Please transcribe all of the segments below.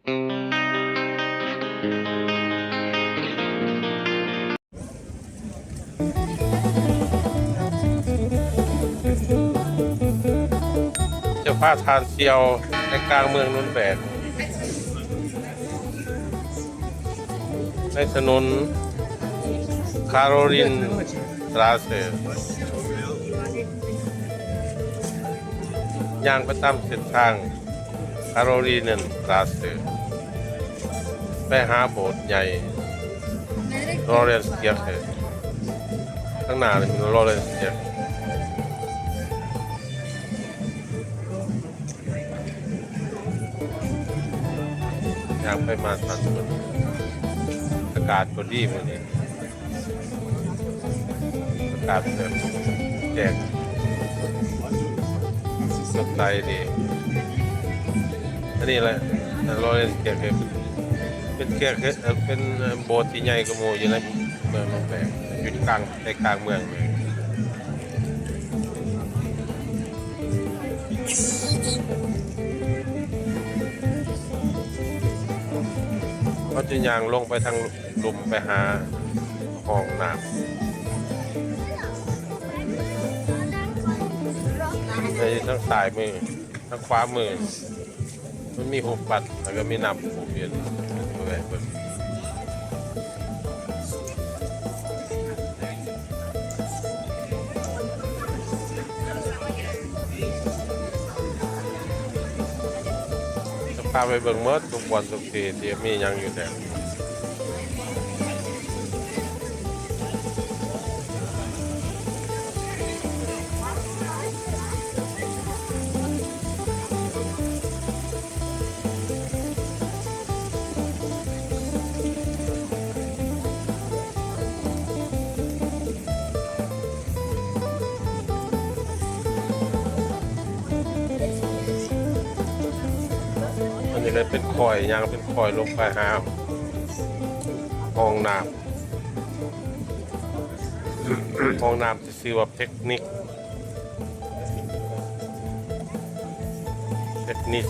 ຈະພາທ່ານທ່ຽວໃນກາງເມືອງນູນແບກ ໃນຖະໜົນຄາໂຣລິນສະຕຣາເຊ ຍ່າງໄປຕາມເສັ້ນທາງ ຄາໂຣລິນສະຕຣາເຊ ໄປຫາໂບດໃຫຍ່ ລໍເຣນສະເກຍເຄ ຂ້າງໜ້ານີ້ແມ່ນລໍເຣນສະເກຍເຄ. ຍ່າງໄປມາສັນ ອາກາດກໍດີມື້ນີ້ ອາກາດແບບແຈ້ງ ສົດໃສດີ. ອັນນີ້ແຫຼະ ລໍເຣນສະເກຍເຄ ເປັນເກຍເຄ ເປັນໂບດທີ່ໃຫຍ່ກວ່າໝູ່ຢູ່ໃນເມືອງນົນແບກ ຢູ່ກາງ ໃນກາງເມືອງເລີຍ. ເຮົາຈະຍ່າງລົງໄປທາງລຸ່ມ ໄປຫາຫ້ອງນ້ຳ ໃນທາງຊ້າຍມື. ທາງຂວາມືມັນມີຮູບປັ້ນ ແລ້ວກໍມີນ້ຳພຸ້ນຢູ່ ໄປແວະເບິ່ງ. ຈະພາໄປເບິ່ງໝົດທຸກບ່ອນທຸກທີ່ ທີ່ມີຫຍັງຢູ່ແທ້. ອັນນີ້ກໍເປັນຄ້ອຍ ຍ່າງເປັນຄ້ອຍລົງໄປຫາຫ້ອງນ້ຳ. ຫ້ອງນ້ຳທີ່ຊື່ວ່າເທັກນິກ ເທັກນິກ.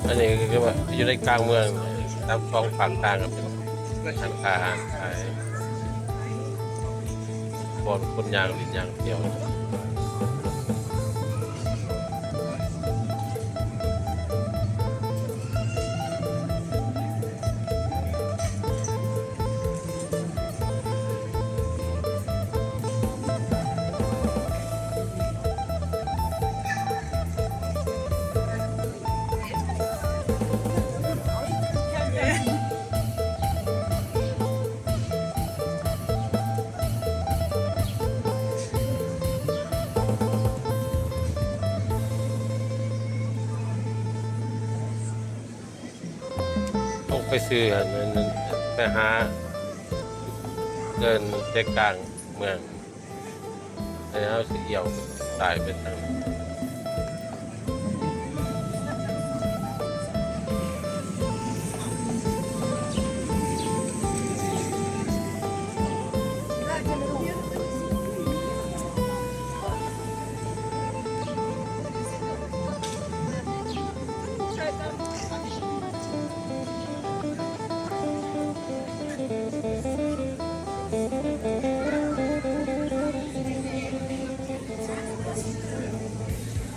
ອັນນີ້ກໍຄືວ່າຢູ່ໃນກາງເມືອງ ຕາມສອງຂ້າງທາງກໍເປັນຮ້ານຄ້າຮ້ານຂາຍ ບ່ອນຄົນຍ່າງຫຼິ້ນຍ່າງທ່ຽວ. ຕ້ອງໄປຊື້ອັນນັ້ນ ໄປຫາເດີນໃຈກາງເມືອງ ແລ້ວເຮົາຊິອຽວຊ້າຍໄປທາງ. ເ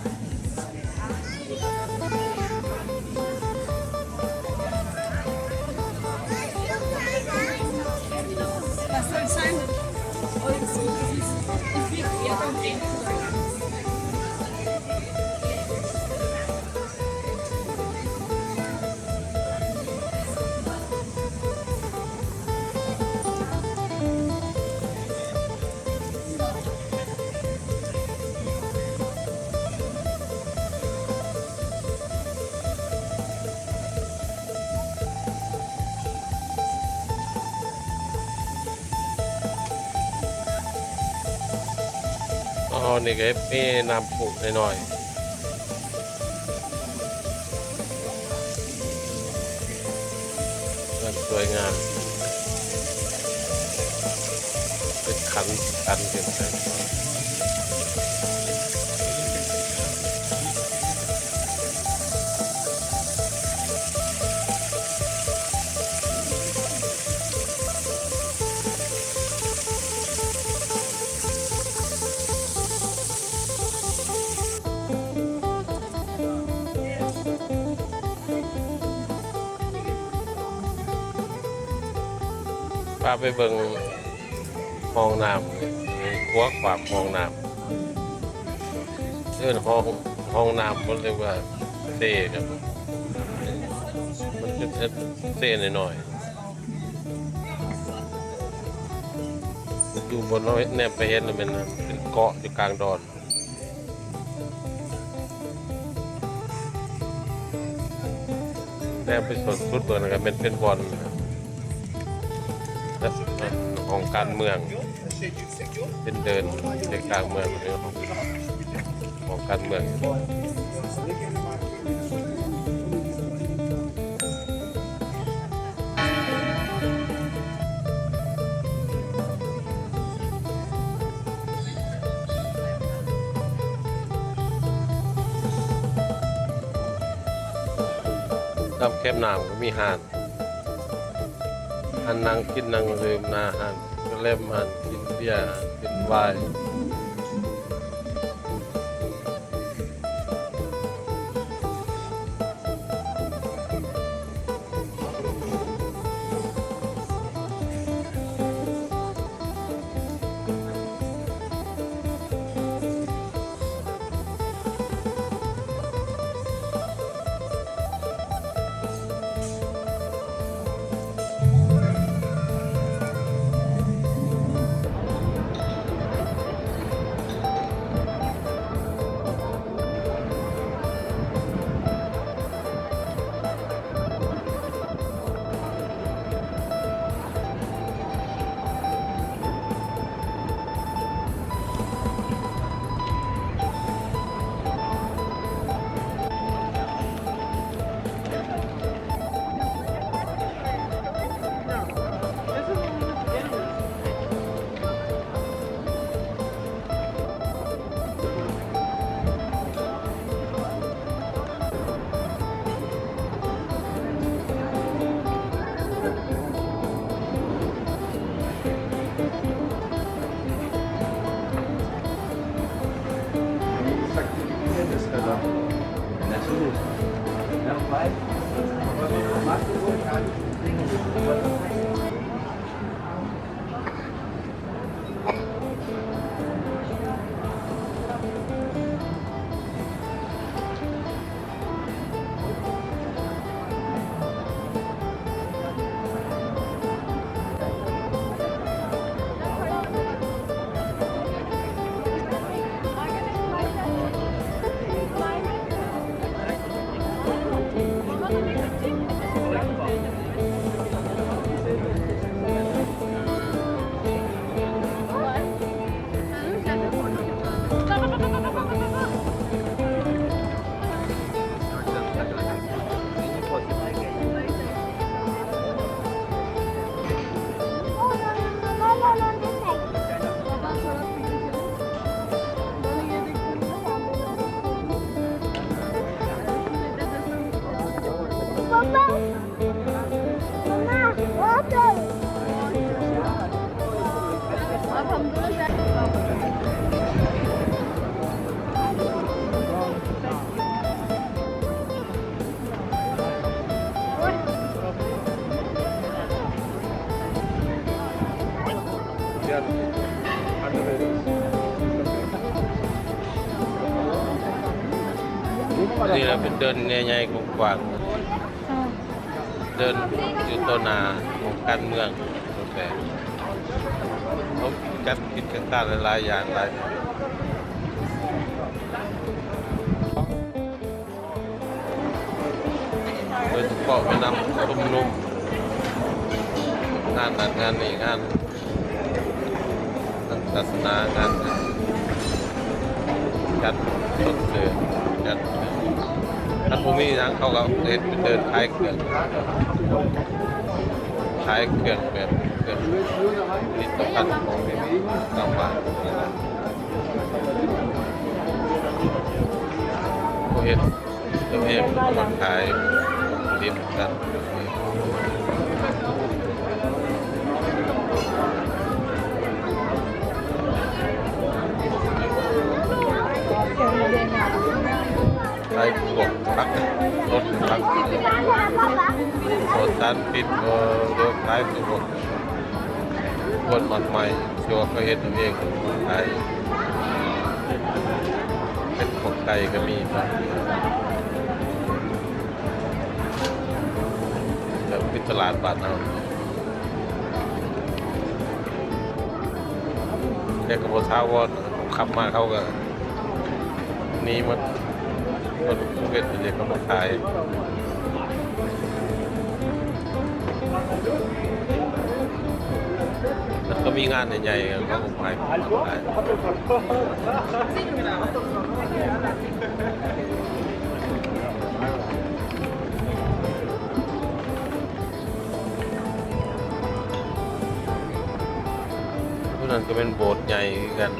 ຕອນນີ້ກໍເຮັດມີນ້ຳພຸນ້ອຍໆ ມັນສວຍງາມ ເປັນຂັນ ຂັນຂຶ້ນໄປ. ພາໄປເບິ່ງຫ້ອງນ້ຳ ຂົວຂວາງຫ້ອງນ້ຳ ເອີ້ນຫ້ອງ ຫ້ອງນ້ຳ ເພິ່ນເອີ້ນວ່າເຊ ມັນເປັນເຊນ້ອຍໆ ຢູ່ບົນເຮົາແນມໄປເຫັນ ມັນເປັນເກາະຢູ່ກາງດອນ. ແນມໄປສ່ວນສຸດເບິ່ງນັ້ນກໍແມ່ນເປັນບ່ອນ ຫ້ອງການເມືອງ ເປັນເດີ່ນໃນກາງເມືອງ ຫ້ອງການເມືອງ. ຕາມແຄມນ້ຳກໍມີຮ້ານ ຮ້ານນັ່ງກິນນັ່ງດື່ມນະ ຮ້ານກະແລັມ ຮ້ານກິນເບຍ ຮ້ານກິນໄວນ. ນີ້ລະເປັນເດີ່ນໃຫຍ່ໆ ກວ້າງໆ ເດີ່ນຢູ່ຕໍ່ໜ້າຂອງການເມືອງ ແບບເຂົາຈັດກິດຈະການຫຼາຍໆຢ່າງຫຼາຍ ໂດຍສະເພາະແມ່ນຳຊຸມນຸມ ງານນັ້ນງານນີ້ ງານທາງສາສະໜາ ງານ ຈັດຊົມເຊີຍ ຈັດ ຄັນບໍ່ມີຫຍັງເຂົາກໍເຮັດເປັນເດີ່ນຂາຍເຄື່ອງ ຂາຍເຄື່ອງແບບເຄື່ອງຜະລິດຕະພັນຂອງທາງບ້ານນັ້ນນະ ເຂົາເຮັດ ຕົວເອງມາຂາຍດິບກັນ ຂາຍພວກຜັກ ຕົ້ນຜັກ ປອດສານພິດ ເອີ ຂາຍພວກ ກວນໝາກໄມ້ ທີ່ວ່າເຂົາເຮັດເອງຂາຍ ເປັນຂອງໄກ່ກໍມີເນາະ ແບບເປັນຕະຫຼາດບ້ານເຮົາ ແຕ່ກໍບໍ່ຖາວອນ ຄ່ຳມາເຂົາກໍ ໜີໝົດ ເພິ່ນເຮັດເດ ເຂົາມາຂາຍ ມັນກໍມີງານໃຫຍ່ໆ ເຂົາກໍຂາຍ ຂາຍ ໂຕນັ້ນກໍແມ່ນໂບດໃຫຍ່ຄືກັນ.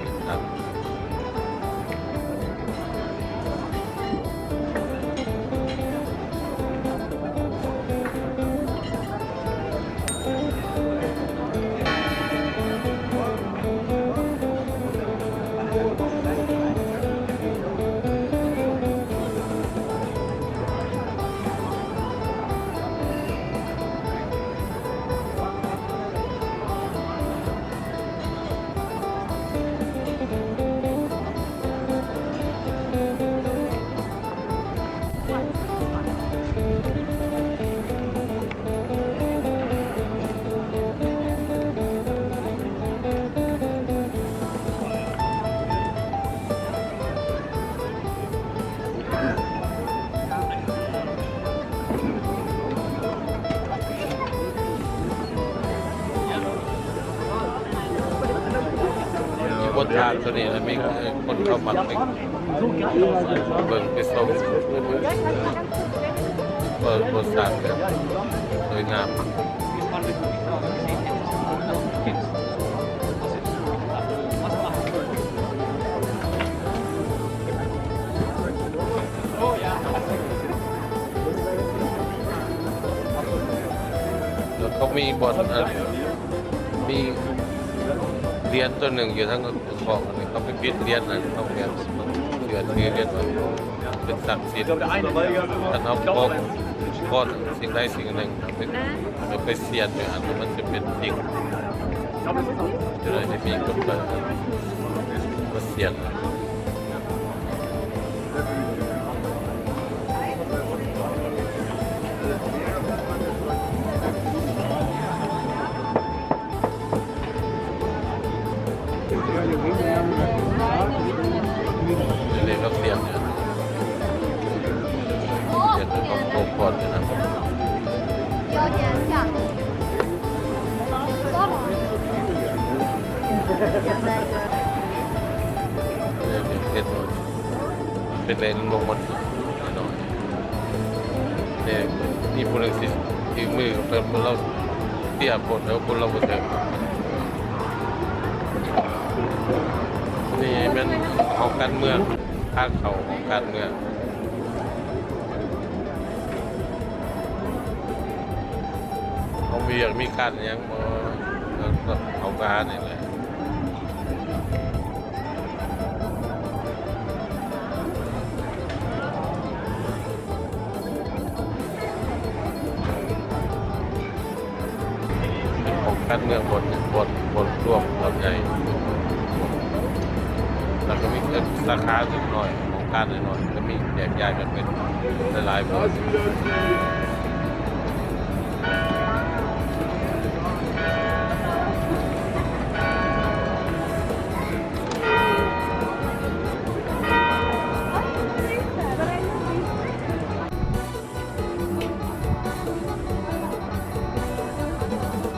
ຢູ່ບົນທາງໂຕນີ້ລະ ມີຄົນເຂົ້າມາເບິ່ງໄປຊົມ ເບິ່ງບົນທາງແບບສວຍງາມ. ແລ້ວເຂົາມີບ່ອນ ອັນ ມີຫຼຽນຕົວໜຶ່ງຢູ່ທາງຂອງ ອັນນີ້ ເຂົາໄປປິດຫຼຽນນັ້ນ ເຂົາແບບເຊື່ອຖືຫຼຽນວ່າເປັນສັກສິດ ຄັນເຮົາຂໍ ຂໍສິ່ງໃດສິ່ງໜຶ່ງ ເຮົາໄປ ເຮົາໄປສ່ຽງຢູ່ຫັ້ນ ມັນຈະເປັນຈິງ ຈະໄດ້ມີຄົນໄປ ມາສ່ຽງ. ເລກຮັບສຽງເນຍ ເຮັດໃຫ້ຄອບຄົວກ່ອນນະ ເຮັດ ເປັນເລນລົງໝົດ ແຕ່ມີຜູ້ໜຶ່ງຊິຖືມືເພິ່ນ ລາວເຕ້ຍໂພດ ແລ້ວຄົນລາວບໍ່ເຖິງ. ນີ້ແມ່ນຫ້ອງການເມືອງ ທາງເຂົ້າຫ້ອງການເມືອງ. ເຮົາວຽກມີການຫຍັງບໍ່ ເຮົາກໍເຂົ້າມານີ້ແຫຼະ. ເປັນຫ້ອງການເມືອງບ່ອນໜຶ່ງ ບ່ອນ ບ່ອນລວມ ບ່ອນໃຫຍ່ ແລ້ວກໍມີສາຂານ້ອຍໆ ຫ້ອງການນ້ອຍໆ ກໍມີແຍກຍ້າຍກັນເປັນຫຼາຍໆບ່ອນ.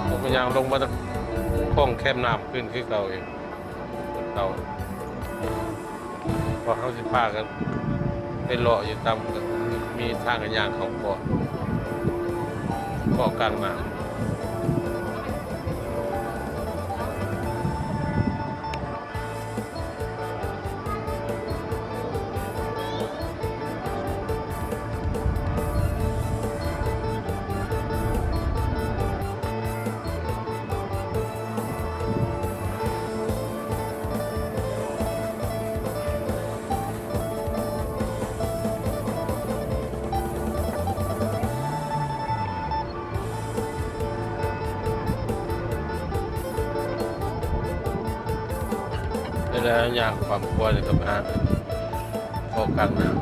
ເຮົາກໍຍ່າງລົງມາຈາກຂອງແຄມນ້ຳຂຶ້ນຄືເກົ່າອີກ ເກົ່າ. ພວກເຮົາຊິພາກັນໄປເລາະຢູ່ຕາມ ມີທາງຍ່າງເຂົ້າເກາະ ເກາະກາງນ້ຳ. ເວລາຍ່າງຄວາມຄົວນີ້ກໍໄປຫາເກາະກາງນ້ຳ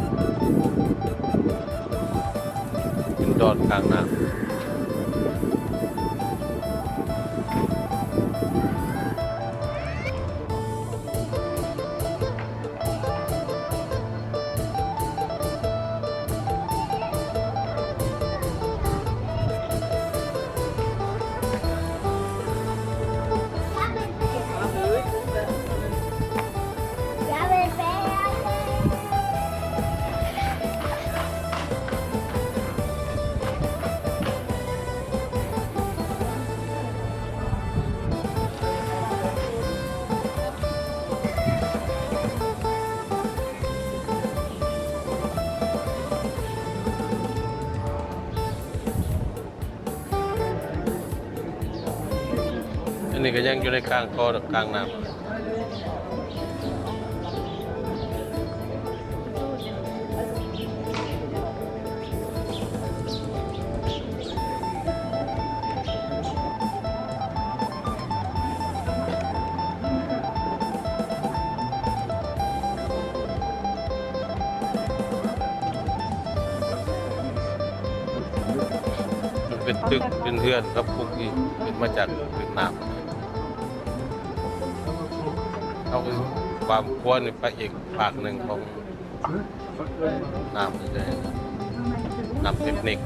ເປັນດອນກາງນ້ຳ. ອັນນີ້ກໍຍັງຢູ່ໃນກາງເກາະ ກາງນ້ຳ. ມັນເປັນຕຶກ ເປັນເຮືອນກັບປຸກອີກ ເປັນມາຈາກເປັນນ້ຳ. ເຮົາຄວາມຄວນໄປອີກພາກໜຶ່ງຂອງ ນ້ຳນີ້ເດ້ ນ້ຳເຕັກນິກ.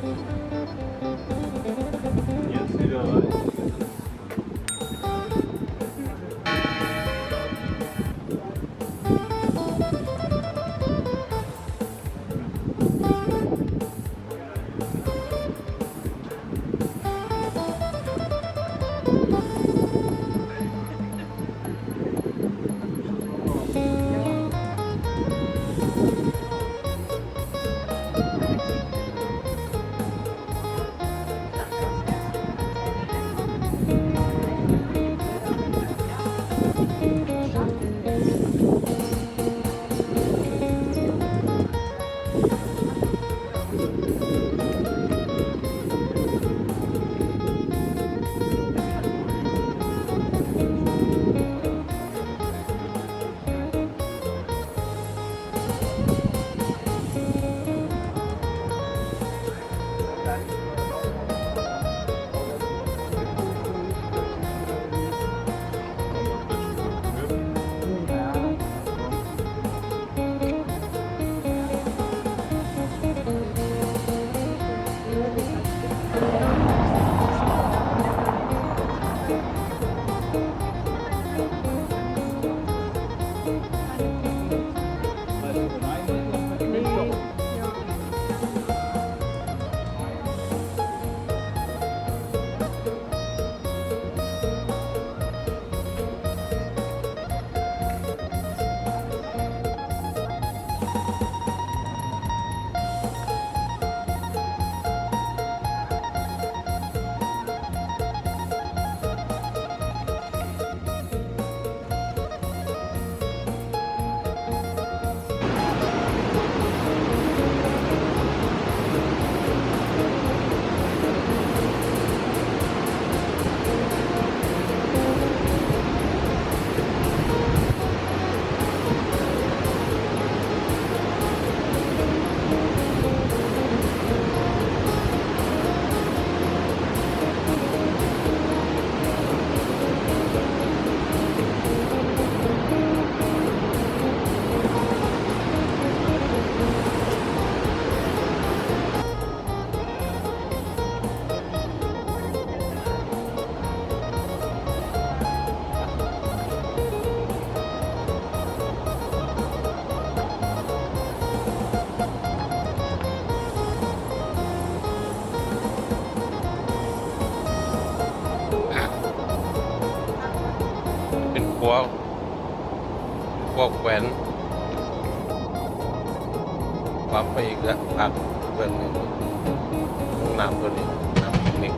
ວ ພວກແຂວນ ຄວັກໄປອີກແລ້ວ ພັກເບື້ອງໜຶ່ງ ນ້ຳຕົວນີ້ ນ້ຳເປັກ.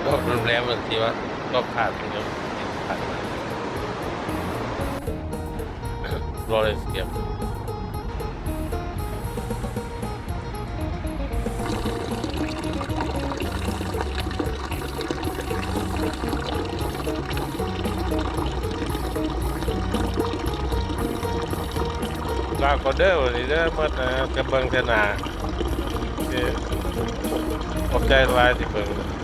ລອກໂຮງແຮມທີ່ວ່າລອກຂາດ Florence ເກັບ ລາກ່ອນເດີ ວັນນີ້ເດີ ໝົດແລ້ວ ຈະເບິ່ງແຕ່ໜ້າ ຂອບໃຈຫຼາຍທີ່ເບິ່ງ.